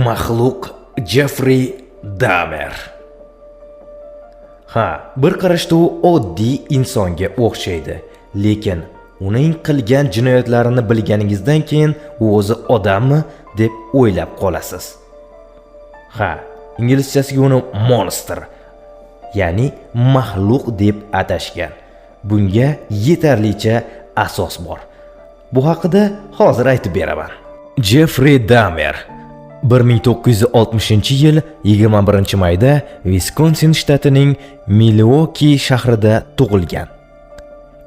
Maxluq Jeffrey Dahmer. Ha, bir qarashda u oddiy insonga o'xshaydi, lekin uning qilgan jinoyatlarini bilganingizdan keyin u o'zi odammi deb o'ylab qolasiz. Ha, inglizchasiga uni monster, ya'ni maxluq deb atashgan. Bunga yetarlicha asos bor. Bu haqida hozir aytib beraman. Jeffrey Dahmer 1960-yil 21-mayda Viskonsin shtatining Milwaukee shahrida tug'ilgan.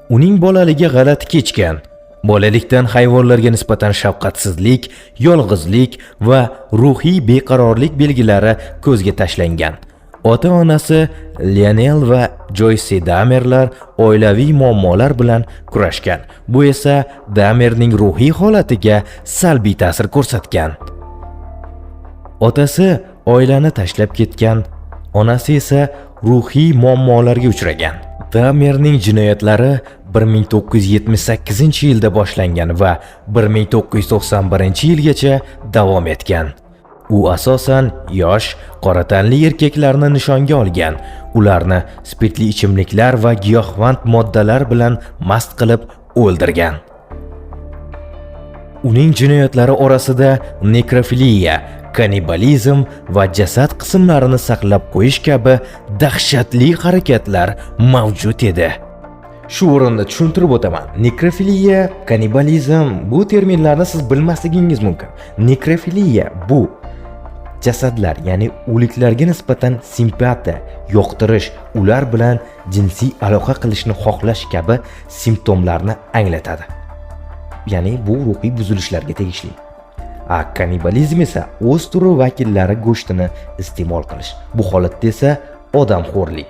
Uning bolaligi g'alati kechgan. Bolalikdan hayvonlarga nisbatan shafqatsizlik, yolg'izlik va ruhiy beqarorlik belgilari ko'zga tashlangan. Ota-onasi Lionel va Joyce Dahmerlar oilaviy muammolar bilan kurashgan. Bu esa Dahmerning ruhiy holatiga salbiy ta'sir ko'rsatgan. Otasi oilani tashlab ketgan, onasi esa ruhiy muammolarga uchragan. Dahmerning jinoyatlari 1978-yilda boshlangan va 1991-yilgacha davom etgan. U asosan yosh, qora tanli erkaklarni nishonga olgan. Ularni spirtli ichimliklar va giyohvand moddalar bilan mast qilib o'ldirgan. Uning jinoyatlari orasida nekrofiliya, kannibalizm va jasad qismlarini saqlab qo'yish kabi dahshatli harakatlar mavjud edi. Shu o'rinda tushuntirib o'taman. Nekrofiliya, kannibalizm bu terminlarni siz bilmasligingiz mumkin. Nekrofiliya bu jasadlar, ya'ni o'liklarga nisbatan simpatiya, yoqtirish, ular bilan jinsiy aloqa qilishni xohlash kabi simptomlarni anglatadi. Ya'ni bu ruhiy buzilishlarga tegishli. A kannibalizm esa o'z turi vakillari go'shtini iste'mol qilish. Bu holatda esa odamxo'rlik.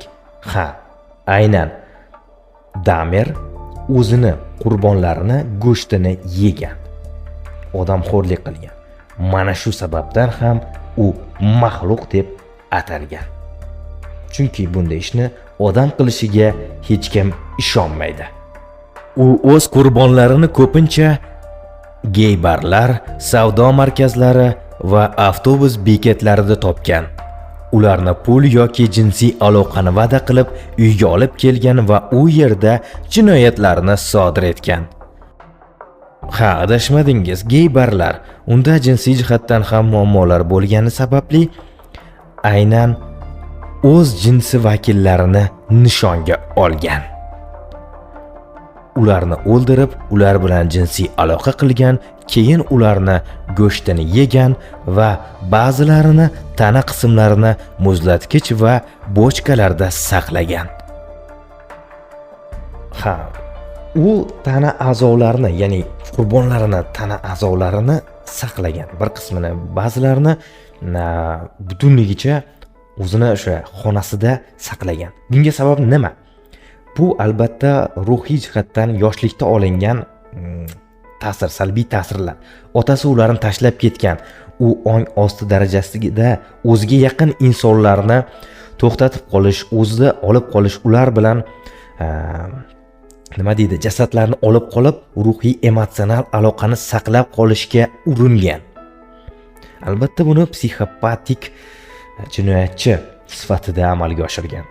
Ha, aynan Damer o'zini qurbonlarini go'shtini yegan. Odamxo'rlik qilgan. Mana shu sababdan ham u maxluq deb atalgan. Chunki bunday ishni odam qilishiga hech kim ishonmaydi. U o'z qurbonlarini ko'pincha gey barlar, savdo markazlari va avtobus bekatlarida topgan. Ularni pul yoki jinsiy aloqani va'da qilib uyga olib kelgan va u yerda jinoyatlarni sodir etgan. Ha, adashmadingiz, gey barlar. Unda jinsiy jihatdan ham muammolar bo'lgani sababli aynan o'z jinsi vakillarini nishonga olgan. Ularni o'ldirib, ular bilan jinsiy aloqa qilgan, keyin ularni go'shtini yegan va ba'zilarini tana qismlarini muzlatkich va bochkalarda saqlagan. Ha, u tana a'zolarini, ya'ni qurbonlarini tana a'zolarini saqlagan. Bir qismini, ba'zilarini butunligicha o'zini o'sha xonasida saqlagan. Bunga sabab nima? Bu albatta ruhiy jihatdan yoshlikda olingan ta'sir, salbiy ta'sirlar. Otasi ularni tashlab ketgan. U ong osti darajasida o'ziga yaqin insonlarni to'xtatib qolish, o'zida olib qolish, ular bilan nima deydi, jasadlarni olib qolib, ruhiy emotsional aloqani saqlab qolishga uringan. Albatta buni psixopatik jinoyatchi sifatida amalga oshirgan.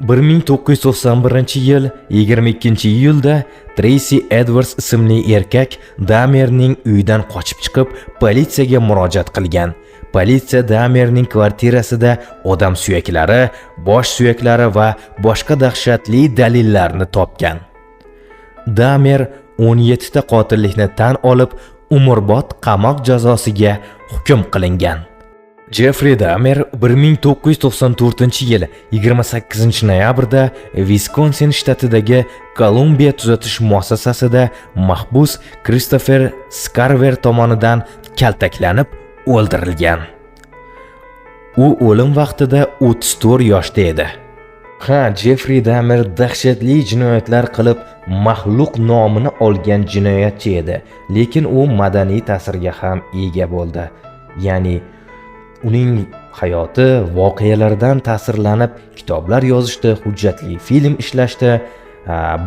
1991-yil 22-iyulda Treysi Edwards ismli erkak Damerning uyidan qochib chiqib, politsiyaga murojaat qilgan. Politsiya Damerning kvartirasida odam suyaklari, bosh suyaklari va boshqa dahshatli dalillarni topgan. Damer 17 ta qotillikni tan olib, umrbod qamoq jazosiga hukm qilingan. Jeffrey Dahmer 1994-yil 28-noyabrda Viskonsin shtatidagi Kolumbiya tuzatish muassasasida mahbus Kristofer Skarver tomonidan kaltaklanib o'ldirilgan. U o'lim vaqtida 34 yoshda edi. Ha, Jeffrey Dahmer dahshatli jinoyatlar qilib, maxluq nomini olgan jinoyatchi edi, lekin u madaniy ta'sirga ham ega bo'ldi. Ya'ni uning hayoti voqealardan ta'sirlanib kitoblar yozishdi, hujjatli film ishlashdi,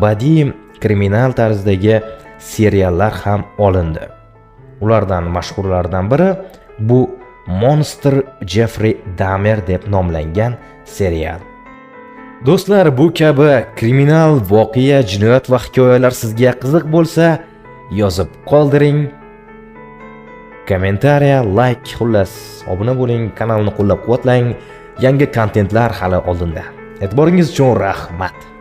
badiiy kriminal tarzdagi seriallar ham olindi. Ulardan mashhurlardan biri bu Monster Jeffrey Dahmer deb nomlangan serial. Do'stlar, bu kabi kriminal voqea, jinoyat va hikoyalar sizga qiziq bo'lsa, yozib qoldiring. Комментария, лайк, xullas, obuna bo'ling, kanalni qo'llab-quvvatlang. Yangi kontentlar hali oldinda. E'tiboringiz uchun rahmat.